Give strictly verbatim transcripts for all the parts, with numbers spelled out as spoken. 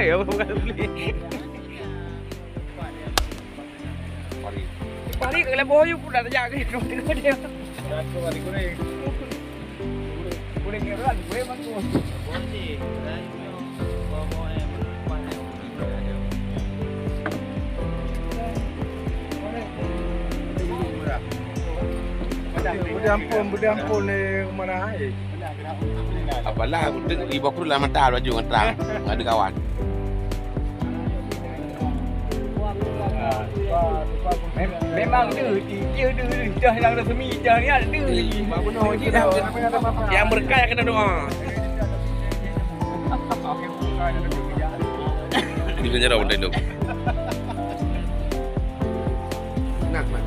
Ya, bukan beli. Paling kalau boyu pun dah terjadi. Aku balik kuning. Kuning ni kan, gue emang tu. Budi ampun, budi ampun ni mana hai. Apalah, aku tengok ibu aku dalam mata baju ngan terang. Ada kawan. Mem-, memang deuh, dia deuh, dah yang resmi, dah niat deuh. Yang berkah yang kena doa. Kita nyerah benda itu. Nah, man.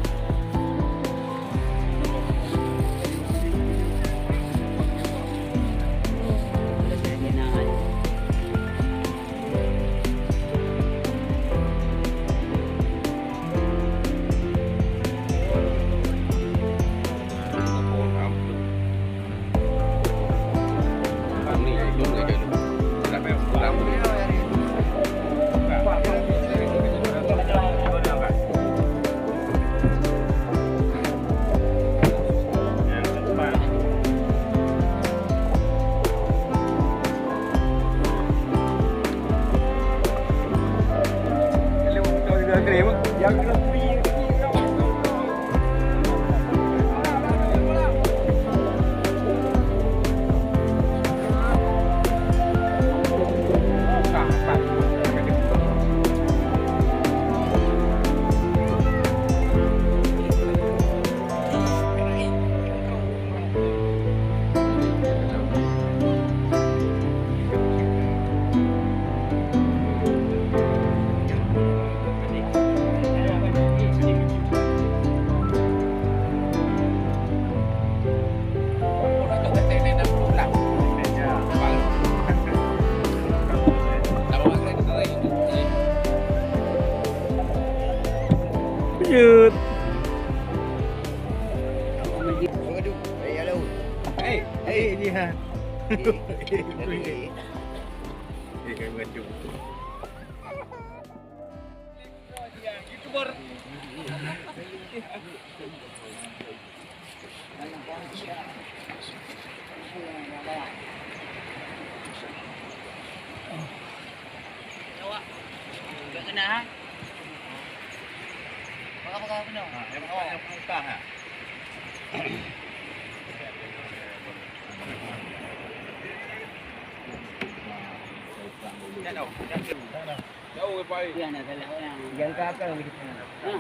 Lanjut. Hei, hei, ni ha. Eh, kami YouTuber. Awak. Tak kena, ha? Pakai-pakai apa ni? Ha, yang pakai yang penuh tah, ha? Jauh, jauh. Jauh, Pak. Yang kakak lagi. Ha?